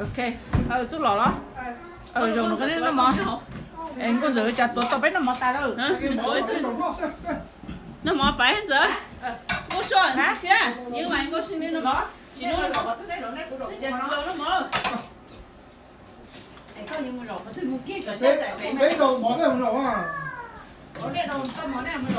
Ok, txuj lom los? Zaum no koj noj mov. Es nkauj ntxawm cas tuav tau peb noj mov tas lawm. Noj mov pais ntxawm. Nkauj sua siab, yeej mas nkauj sua noj mov. Tsis noj mov. Peb zaum mov nej mus zaum a. Peb noj mov nej mus zaum na.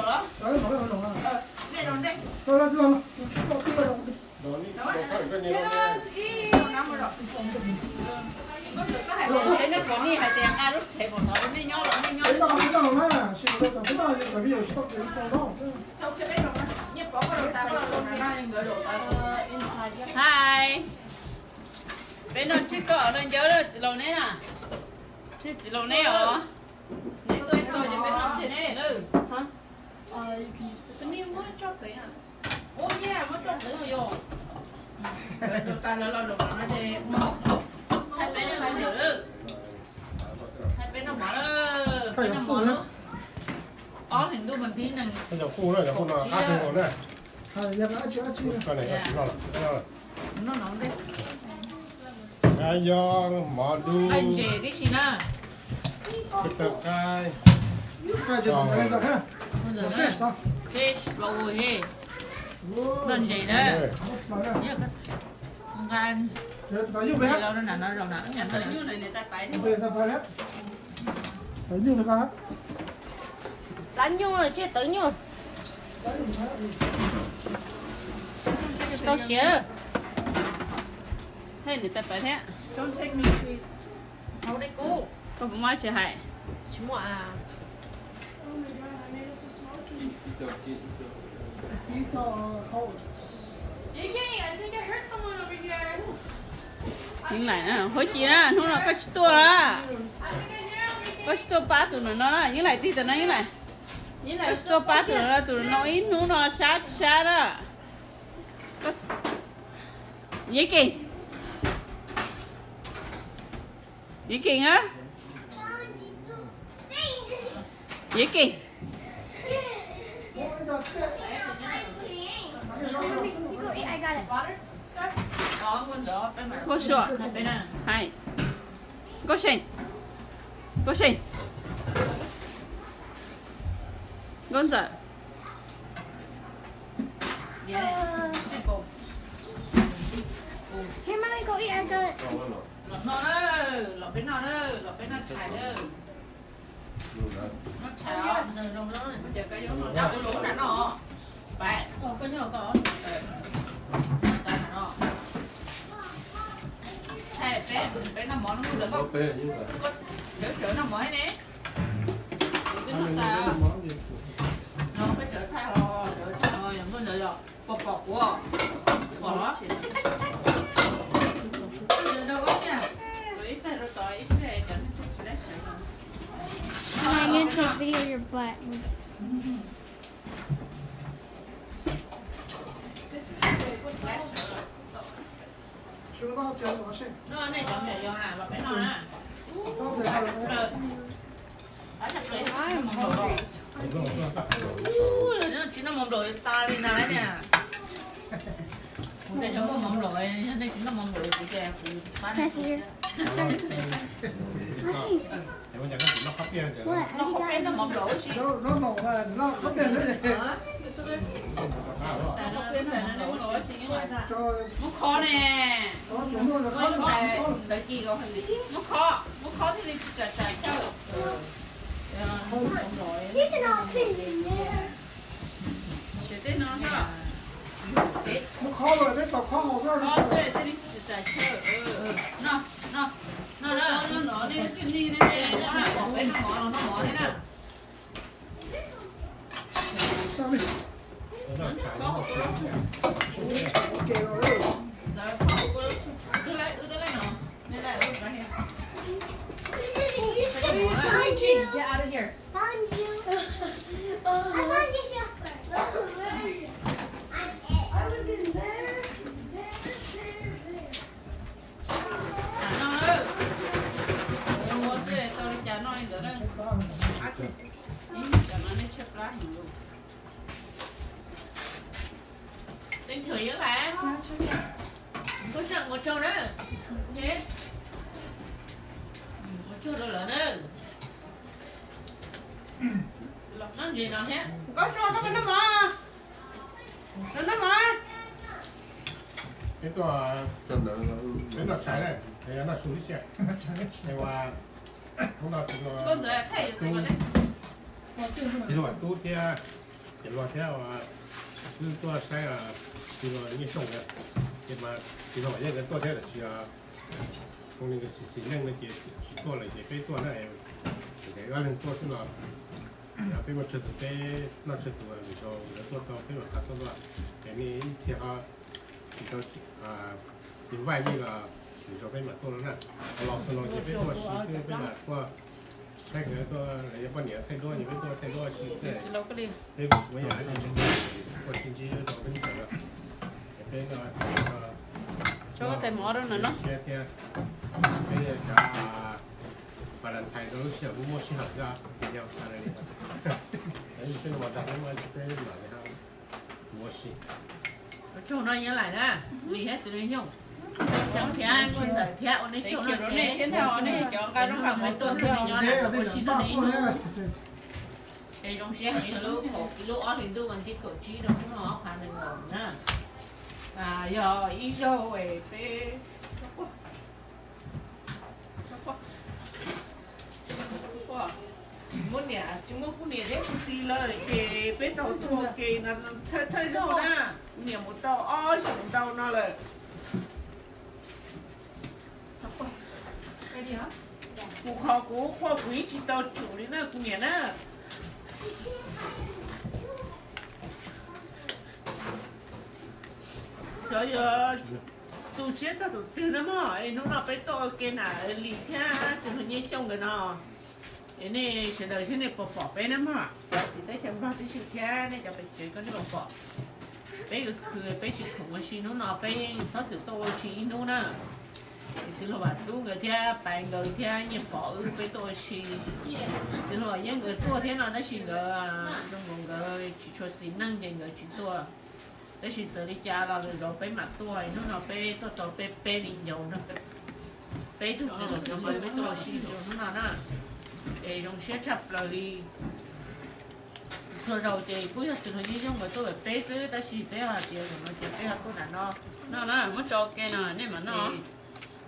Hi. Peb noj tseg koj lawm, ncawg lawm txiv laus neb na. Tseg txiv laus neb os. Neb tuaj tsis tau ces peb noj tseg neb lawm. Peb noj mov lawm, peb noj mov lawm. Ob hlis ntuj mas nti nees. Noj no ntej. Yog mov dub, ntses tib si na. Taws qaib, fish, fish, noj ntses na. Nqa los no zaum na. Tawv nyuj, tseg tawv nyuj. Tsis tau siav. Hej, nws tais pais thiab. Koj puas muaj tsis hais? Yeej Laim, huab ci na, hnub no koj tsis tuaj la. Koj tsis tuaj pab tus no no na, Yeej Laim tig tam no Yeej Laim. Koj tsis tuaj pab tus no, tus no ib hnub no sab tsis sab na. Yeej Keem, Yeej Keem a, Yeej Keem. Nkauj Sua, hais, Nkauj See, Nkauj See, Nkauj Ntxawm. Los no na, los peb noj na, los peb noj tshais na. Noj tshais os. Noj lub na no. Pais. Peb, peb noj mov no, lawv, lawv tseem noj mov ne. Peb noj tshais os. No peb tseem thaij os, tseem thaij os, yog nkauj ntxawm yog pom pom kuv, pom los. I'm gonna take video of your butt. Noj nej cov me nyuam yog los peb noj na. Tsis noj mov nplaum tas li ntag lauj niam. Kuv tias cov noj mov nplaum, nej tsis noj mov nplaum kuv tias kuv pab. Noj qhov peb noj mov nplaum ua si. Muab kho ne. Muab kho, muab kho thiaj li tsis tsam tsam chaw. Siav tej no, kho thiaj li tsis tsam tsam chaw. Noj, noj, noj na, noj na, peb noj mov los noj mov thiab na. What are you trying to do? Get out of here. Found you. I found you here first. Where are you? I'm it. I was in there, there, there, there. Tsam no, ua xwb tau li cas noj li ntawd na. Ib tsam no nej tshaib plab heev lauj. Teeb Chws Yeej Laim, koj saj ua tsaug na. Koj tso koj noj mov, noj mov. Peb tuaj, peb noj tshais, noj su tib si. Hnub no txiv hluas Vam Tub thiab, ces luag thiab, wb tuaj saib txiv hluas Nyiaj Xyooj na, ces mas txiv hluas Vam Yeej nkawd tuaj thiab tab sis zoo li nkawd tsis xis neej no ces tsis tuaj lawm ces peb tuaj na, ces ob leeg tuaj xwb los peb muaj tsawg tus peb noj tsawg tus, lwm zaus nkawd tuaj tau peb mam qab tuaj, ces nej ib txhia ho tsis tau tiv vaij nej los lwm zaus peb mam tuaj na. Los xwb no ces peb tuaj ua si xwb, peb mam tuaj saib nkawd tuaj, lawv yog poj niam thaij duab ces peb tuaj thaij duab ua si xwb. Peb kuj tsis muaj ib yam dab tsi, tuaj sib ntsib rau peb ntxhais no, ces peb noj siab thiab. Peb cov Valentine rau lub sij hawm kuj muaj sij hawm thiab, ces yog Saturday, peb no mas tas peb mam li ua si. Ua tsaug no Yeej Laim na, Lis thiab Xwm Nws Xyooj, Xyooj thiab Nkauj Ntxawm thiab ua nej tsaug no thiab nej cov nqa zoo nqa mov tuaj thiab nyob na ua si rau nej ib hnub. Es zoo siab heev lub, lub ob hlis ntuj vas thib kaum tsib rau hnub no ob phav nees nkaum na. Yog ib zaug es peb muab niam, tsis muaj kuv niam thiab kuv txiv lawm ces peb tau tuaj ua ke no thawj zaug na. Kuv niam mus tau ob xyoos ntau no lawm. Kuv qhov kuv qhuas kuv yeej tsis tau tsum li na kuv niam na. Xyov yog tu siab txog tus twg na mog, es hnub no peb tuaj ua ke na, Lis thiab Xwm Nws Xyooj nkawd no. Es nej sawv daws seb nej puas pom peb na mog, cov tim teb chaws Nplog tib si thiab nej cov pem tsev ko nej puas pom. Peb khwv khwv peb tsis khoom ua si hnub no peb txhob txwm tuaj ua si ib hnub na. Es txiv hluas Vam Tub nkawd thiab Paiv nkawd thiab Nyiaj Pov wb peb tuaj ua si. Txiv hluas Yeej nkawd tuaj thiab no tab sis nkawd zoo nkaus nkawd tsis tshua xis neej ces nkawd tsis tuaj. Tab sis txawm li cas los lwm zaus peb mam tuaj, hnub no peb tuaj tau peb peb li ncaus no, peb tug txiv hluas cov nkawd peb tuaj ua si rau hnub no na. Es zoo siab tshaj plaws li. Txhua zaus ces kuj yog txiv hluas Nyiaj Xyooj nkawd tuaj pem peb xwb tab sis peb hais tias zaum no ces peb ho tuaj nram no. No na, muab tso ua ke no nej mam noj.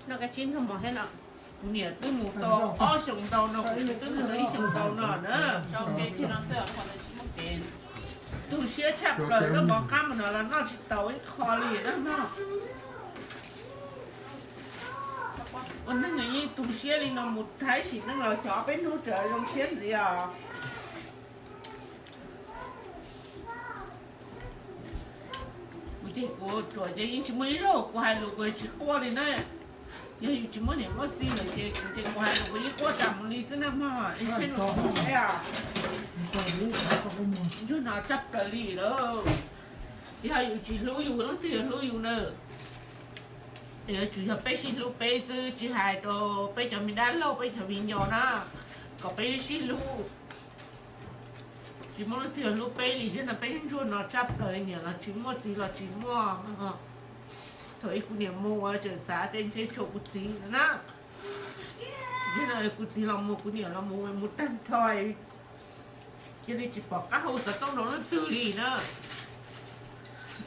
Noj kab tsib ntog mov thiab no. Kuv niam twb mus tau ob xyoos ntau no, kuv txiv twb mus tau ib xyoos ntau no na. Tu siab tshaj plaws, noj mov qab mus no los noj tsis tau ib qho li na mog. Ua neeg yeej tu siab li no mus thaib sim neej los xyov peb hnub tseem zoo siab ntxiv os. Kuv ces kuv ruam ces yeej tsis muaj ib zaug kuv hais lus kuv tsis quaj li na. Yog yus tsis muaj niam muaj txiv lawm ces kuv ces kuv hais lus kuv yeej quaj tas mus li xwb na mog. Saib nws ua, ntsuag no tshaj plaws li lawm. Yog yus tsis hlub yus leej twg yuav hlub yus na? Yuav tsum yog peb sib hlub peb xwb, tsis hais rau peb cov me dab laug peb cov viv ncaus na, kom peb sib hlub. Tsis muaj leej twg yuav hlub peb li, zaum no peb ntsuag no tshaj plaws, niam los tsis muaj txiv los tsis muaj. Thaum ub kuv niam mus ua tseem xav tias ntshe tshuav kuv txiv na. Zaum no kuv txiv los mus, kuv niam los mus, mus tag nrho, cia li tsis pom qab hau xov tooj rau leej twg li na.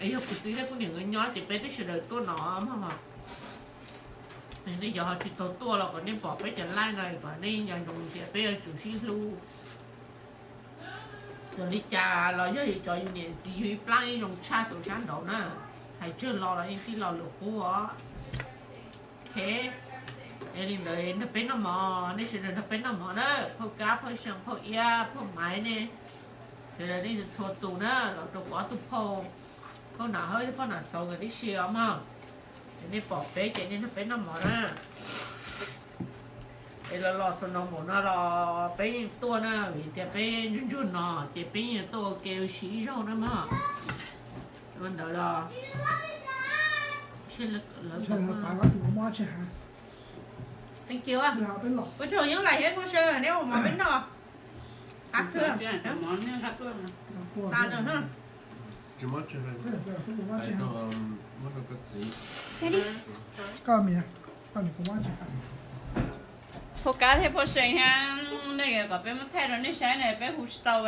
Es yog kuv txiv thiab kuv niam nkawd nyob ces peb twb sawv daws tuaj no mog. Nej yog ho tsis tau tuaj los kom nej pom peb cov live no kom nej nco ntsoov tias peb yuav tsum sib hlub. Txawm li cas los yog yus cov yus niam txiv yug ib plab ib zoo tshaj tus sab nraud na. Hais tsawg los los yeej tij laug lwm qub os. Es li ntawd nrog peb noj mov, nej sawv daws nrog peb noj mov na, phauj Kab, phauj Xyooj, phauj Iab, phauj Maiv ne, sawv daws nej txhua tus na, los rau kuv ob tug phauj, phauj Nam Hawb thiab phauj Nam Xauv nkawd tib si os mog. Es nej pom peb ces nej nrog peb noj mov na. Es los los xaus no mus no los peb yeej tuaj na, vim tias peb ntsuag ntsuag no ces peb yeej tuaj ua ke ua si ib zaug na mog. Ua ntawd los ua tsaug Yeej Laim thiab Nkauj Saw neb ua mov peb noj. Qab kawg. Phauj Kab thiab phauj Seej thiab, nej kom peb muab thaij rau nej saib ne, peb hu tsis tau.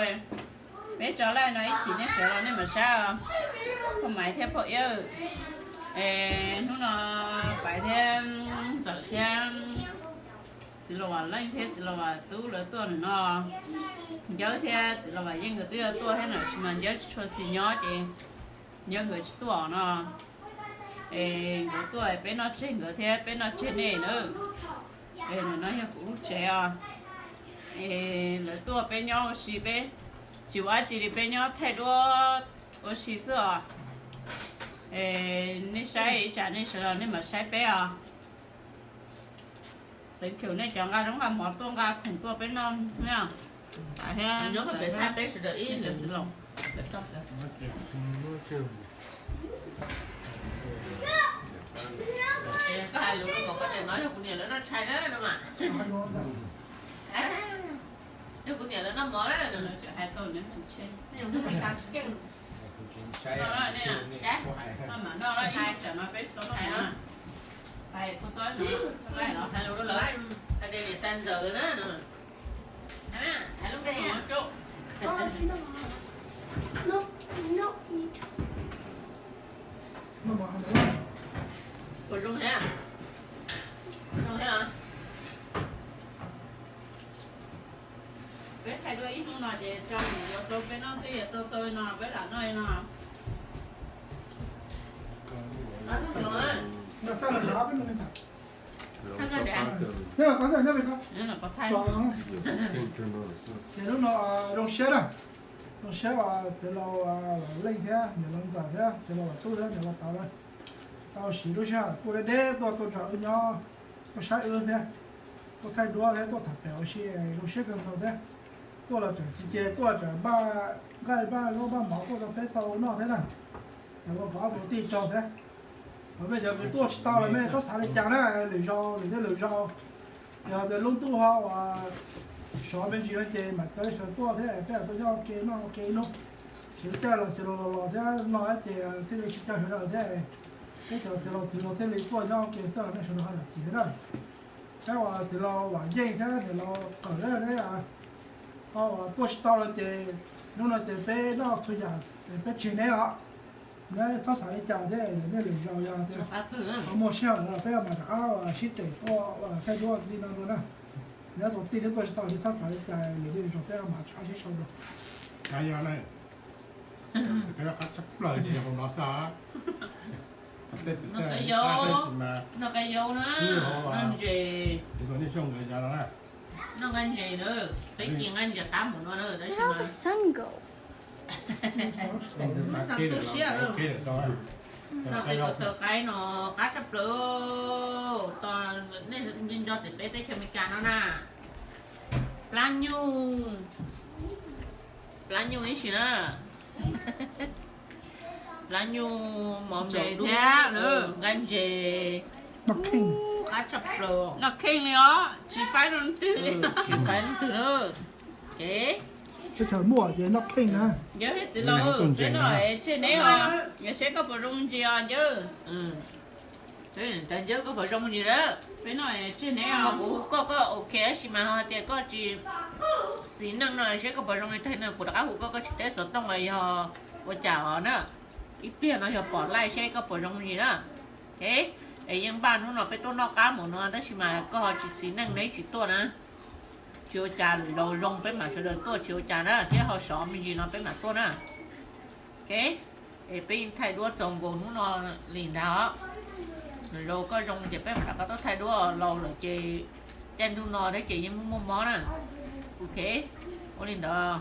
Peb tso live no ib chim nej sawv los nej mam saib os, phauj Maiv thiab phauj Iab. Hnub no Paiv thiab Ntxawm thiab txiv laus Vam Leej thiab txiv laus Vam Tub lawv tuaj no. Ncawb thiab txiv laus Vam Yeej nkawd twb yuav tuaj thiab no, tab sis mas Ncawb tsis tshua xis nyob ces Ncawb nkawd tsis tuaj no. Es nkawd tuaj peb noj tseg nkawd thiab peb noj tseg nej nawb. Es ntawm no yog kuv lub tsev os. Es lawv tuaj peb nyob ua si, peb tsis ua dab tsi li, peb nyob thaij duab ua si xwb os. Es nej saib ib tsam nej sawv los nej mam saib peb os. Thank you nej cov nqa zaub nqa mov tuaj nqa khoom tuaj peb noj. Koj hais lus no kom koj niam hnov yog kuv niam lawv noj tshais na no mas. Yog kuv niam lawv noj mov na. Hais lus rau lawv, hais tias niam tais Ntxawm na. Hais lus rau. Puas zoo thiab? Zoo thiab. Peb thaij duab ib hnub no ces tso mus yuav rau peb noj xwb, yuav rau tau li no peb lam noj li no. Ces hnub no zoo siab na, zoo siab txiv laus Vam Leej thiab niam laus Ntxawm thiab txiv laus Vam Tub thiab niam laus Pov lawv tau siv lub sij hawm tuaj deb deb tuaj tuaj nrog wb nyob, tuaj saib wb thiab, tuaj thaij duab thiab tuaj tham pem ua si, zoo siab kawg nkaus thiab. Tuaj los tseem tsis ces tuaj tseem npaj nqaij npaj zaub npaj mov tuaj rau peb tau noj thiab na. Yog ua pov ob tug tij tsaug thiab. Ho mej cov kws tuaj tsis tau los mej txhob xav li cas na, lwm zaus lwm dej lwm zaus. Yog tias lub ntuj ho uas sov me ntsis no ces mam coj nej sawv tuaj thiab peb tuaj nyob ua ke noj ua ke ib hnub. Tsis caij los xws los los thiab no ces thiaj li tsis caij sawv daws thiab. Peb cov txiv laus txiv laus thiaj li tuaj nyob ua ke xwb los nej sawv daws ho zam txim thiab na. Peb uas txiv laus Vam Yeej thiab niam laus Qawm thiab neb ho uas tuaj tsis tau no ces hnub no ces peb noj txhua yam peb tseg neb os. Neb txhob xav li cas thiab, nej lwm zaus yog tias ho muaj sij hawm los peb mam rov qab sib cem tuaj ua thaij duab li no dua na. Neb tus tij neb tuaj tsis tau ces txhob xav li cas, lwm zaus peb mam rov qab sib sau dua. Qab tshaj plaws ces yog hauv no xwb. Noj kab yau na, noj ntses, noj nqaij ntses na, peb ci nqaij ntses qab mus no na, tab sis mas noj kab yau taws qaib no qab tshaj plaws. Tos nej nco tim peb teb chaws Amelikas no na, plab nyuj, plab nyuj ib si na. Plab nyuj, mov nplaum dub, nqaij ntses, qab tshaj plaws. Noj kheej li os, tsis faib rau leej twg li. Tsis faib leej twg li. Teb chaws muaj ces noj kheej na. Ncawb thiab txiv laus, peb noj tseg neb os, seb koj puas zoo ntsis os Ncawb. Ncawb koj puas zoo ntsis lawm. Peb noj tseg neb os, kuv hu koj koj ok, tab sis mas ho tias koj tsis xis neej no seb koj puas zoo li tag no, kuv rov qab hu koj, koj tsis teb xov tooj los yog ua cas os na. Ib pliag no yog pom laij seb koj puas zoo ntsis na. Es yeej npaj hnub no peb tuaj noj qab mus no tab sis mas koj ho tsis xis neej neb tsis tuaj na. Tsis ua cas, lwm zaus zoo peb mam sawv daws tuaj tsis ua cas na, thiab ho sov me ntsis no peb mam tuaj na. Ok, es peb yeej thaij duab txaus nkaus hnub no li ntag os. Lwm zaus koj zoo ces peb mam rov qab tuaj thaij duab, laus lawm ces caij ntuj no thiab ces yeej muaj muaj mob na. Ok, ua li ntawd.